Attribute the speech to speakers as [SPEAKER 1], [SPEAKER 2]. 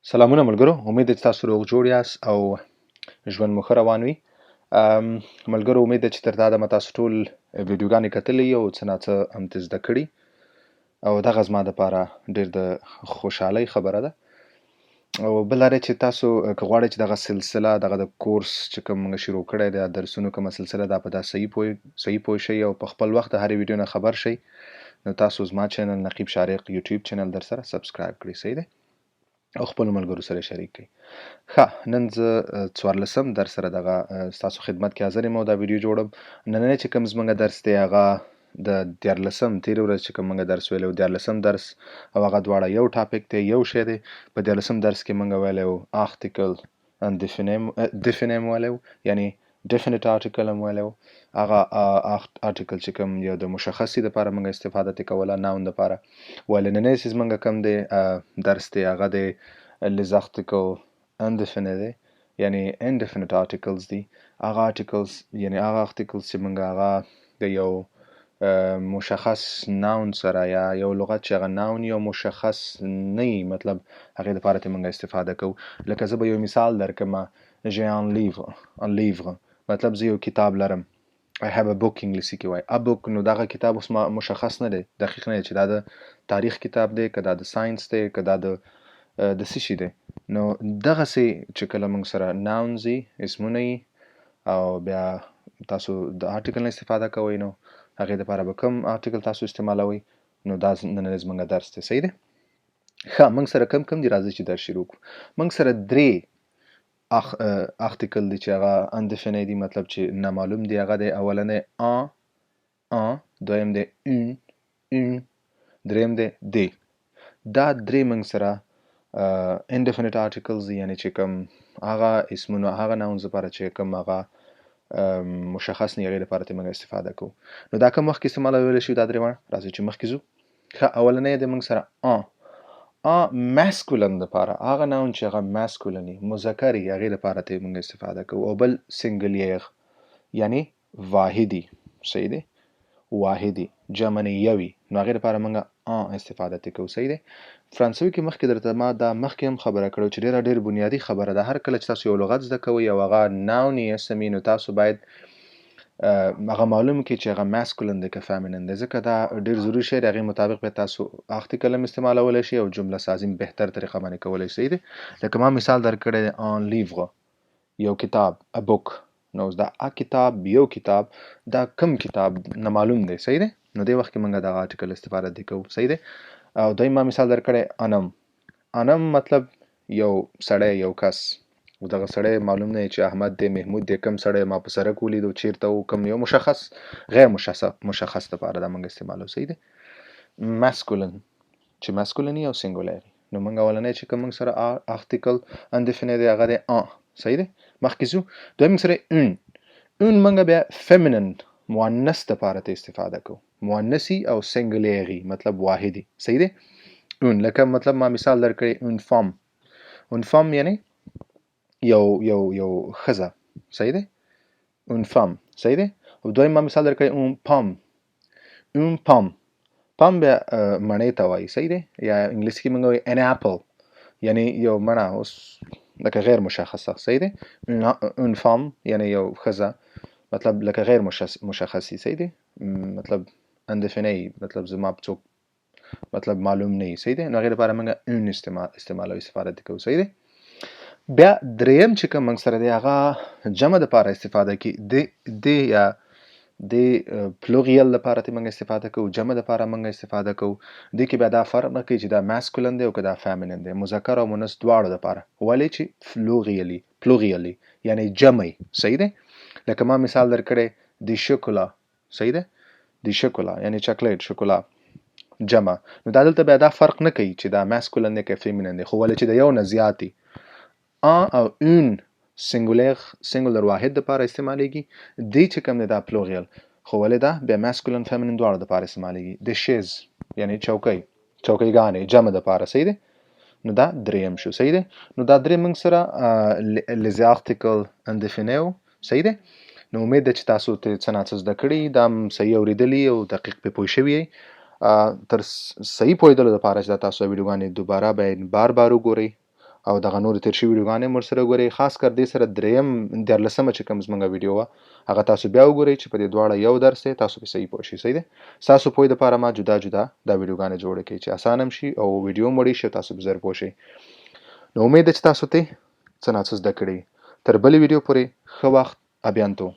[SPEAKER 1] سلامونه ملګرو، امید دی چې تاسو روغ جوړ یاست او ژوند مو ښه روان وي. ملګرو، امید دی چې تر دا دمه تاسو ټول ویډیوګانې کتلې او څه ناڅه هم ترې زده کړي، او دغه زما دپاره ډېر د خوشحالۍ خبره ده. او بل دا دی چې تاسو که غواړئ چې دغه سلسله، دغه د کورس چې کوم موږ شروع کړی دی، درسونو کومه سلسله ده، په دا صحیح پوه شئ او په خپل وخت د هرې ویډیو نه خبر شئ، نو تاسو زما چینل نقیب شارق یوټیوب چینل در سره سبسکرایب کړئ، صحیح دی، او خپلو ملګرو سره شریک کړئ. ښه، نن زه 14 درس سره دغه ستاسو خدمت کې حاضر یم او دا ویډیو جوړم. نننی چې کوم زموږ درس دی هغه د 13، تېرې ورځ چې کوم موږ درس ویلی و 13 درس، او هغه دواړه یو ټاپک دی، یو شی دی. په 13 درس کې موږ ویلی و article indéfini ویلی و، یعنی definite article هم ویلی و. هغه article چې کوم یو د مشخصي دپاره موږ استفاده ترې کوله، noun دپاره. ولې ننی چې زموږ کوم دی درس دی هغه دی les articles indéfinis دی، یعنی indefinite articles دي. هغه articles یعنی هغه articles چې موږ هغه د یو مشخص noun سره یا یو لغت چې هغه noun یو مشخص نه وي، مطلب هغې دپاره ترې موږ استفاده کوو. لکه زه به یو مثال درکړم، j'ai un livre، un livre مطلب زه یو کتاب لرم، I have a book انګلیسي کې وایي a book. نو دغه کتاب اوس مشخص نه دی، دقیق نه دی چې دا د تاریخ کتاب دی که دا د ساینس دی که دا د څه شي دی. نو دغسې چې کله موږ سره nouns وي، اسمونه وي، او بیا تاسو د article نه استفاده کوئ، نو هغې دپاره به کوم article تاسو استعمالوئ، نو دا نننی زموږ درس دی، صحیح دی. ښه، موږ سره کم کم دي، راځئ چې درس شروع کړو. موږ سره درې article دی چې هغه indéfini دی، مطلب چې نامعلوم دی. هغه دی اولنی un، un، دویم دی une، une، دریم دی des. دا درې موږ سره indefinite articles دي، یعنی چې کوم هغه اسمونه، هغه nouns لپاره چې کوم هغه مشخص نه، هغې لپاره ترې موږ استفاده کوو. نو دا کوم وخت کې استعمالولی شو دا درې واړه؟ راځئ چې مخکې ځو. ښه، اولنی دی موږ سره un. un masculin دپاره، هغه noun چې هغه masculin وي، مذکر وي، هغې لپاره ترې موږ استفاده کوو. او بل singulier یعنی واحدي، صحیح دی، واحدي جمع نه یوي، نو هغې لپاره موږ un استفاده ترې کوو، صحیح دی. فرانسوي کې مخکې درته ما دا مخکې هم خبره کړې چې ډېره ډېر بنیادي خبره ده. هر کله چې تاسو یو لغت زده کوئ او هغه noun یې اسم وي، نو تاسو باید هغه معلوم کړئ چې هغه masculin دی که feminine دی، ځکه دا ډېر ضروري شی دی. هغې مطابق به تاسو article هم استعمالولی شئ او جمله سازي هم بهتر طریقه باندې کولی شئ، صحیح دی. لکه ما مثال درکړی دی un livre، یو کتاب، a book. نو اوس دا a کتاب، یو کتاب، دا کم کتاب نه معلوم دی، صحیح دی. نو دې وخت کې موږ دغه article استفاده دې کوو، صحیح دی. او دویم ما مثال درکړی un homme. Un homme مطلب یو سړی، یو کس، او دغه سړی معلوم نه دی چې احمد دی، محمود دی، کم سړی ما په سړک ولید او چیرته و، کم یو مشخص، غیر مشخص دپاره دا موږ استعمالوو، صحیح دی. masculin چې masculin وي او singulier وي، نو موږ اولنی چې کوم موږ سره article indéfini دی هغه دی un، صحیح دی. مخکې ځو. دویم موږ سره une. une موږ بیا feminine مؤنث دپاره ته استفاده کوو، مؤنثي او singulier مطلب واحدي، صحیح دی. une لکه مطلب ما مثال درکړی une femme. une femme یعنی یو یو یو ښځه، صحیح دی، une femme، صحیح دی. او دویم ما مثال درکړی une pomme. une pomme، pomme بیا مڼې ته وایي، صحیح دی، یا انګلیسي کې موږ وایو an apple یعنی یو مڼه، اوس لکه غیر مشخصه، صحیح دی. une femme یعنی یو ښځه، مطلب لکه غیر مشخصي، صحیح دی، مطلب indéfini، مطلب زما په څوک مطلب معلوم نه وي، صحیح دی. نو هغې لپاره موږ une استعمالوو، استفاده ترې کوو، صحیح دی. بیا دریم چې کوم موږ سره دی هغه جمع دپاره استفاده کوي، des یا des pluriel دپاره ترې موږ استفاده کوو، جمع دپاره موږ استفاده کوو. دې کې بیا دا فرق نه کوي چې دا masculin دی او که دا feminine دی، مذکر او مؤنث دواړو دپاره، ولې چې pluriel یعنی جمع، صحیح دی. لکه ما مثال درکړی des chocolats، صحیح دی، des chocolats یعنی چاکلیټ، شوکولا جمع. نو دا دلته بیا دا فرق نه کوي چې دا masculin دی که feminine دی، خو ولې چې د یو نه زیات دي، un او une singulier، singular واحد دپاره استعمالیږي، des چې کوم دی دا pluriel، خو ولې دا بیا masculin feminine دواړو دپاره استعمالیږي. des chaises یعنی چوکۍ، چوکۍګانې جمع دپاره، صحیح دی. نو دا دریم شو، صحیح دی. نو دا درې موږ سره les articles indéfinis، صحیح دی. نو امید ده چې تاسو ترې څه ناڅه زده کړي، دا هم صحیح اورېدلي او دقیق پرې پوه شوي یئ. تر صحیح پوهېدلو دپاره چې دا تاسو ویډیوګانې دوباره باید بار بار وګورئ. او دغه نور تیر شوي ویډیوګانې هم ورسره وګورئ. خاص کر دې سره دریم دیارلسمه چې کوم زمونږ ویډیو وه هغه تاسو بیا وګورئ چې په دې دواړه یو درس دی، تاسو پې صحیح پوه شئ. صحیح دی، ستاسو پوهې دپاره ما جدا جدا دا ویډیوګانې جوړې کړې چې اسانه هم شي او ویډیو هم وړې شي او تاسو پې زر پوه شئ. نو امید دی چې تاسو ته څه ناڅه زده کړي. تر بلې ویډیو پورې ښه وخت، ابیانتو.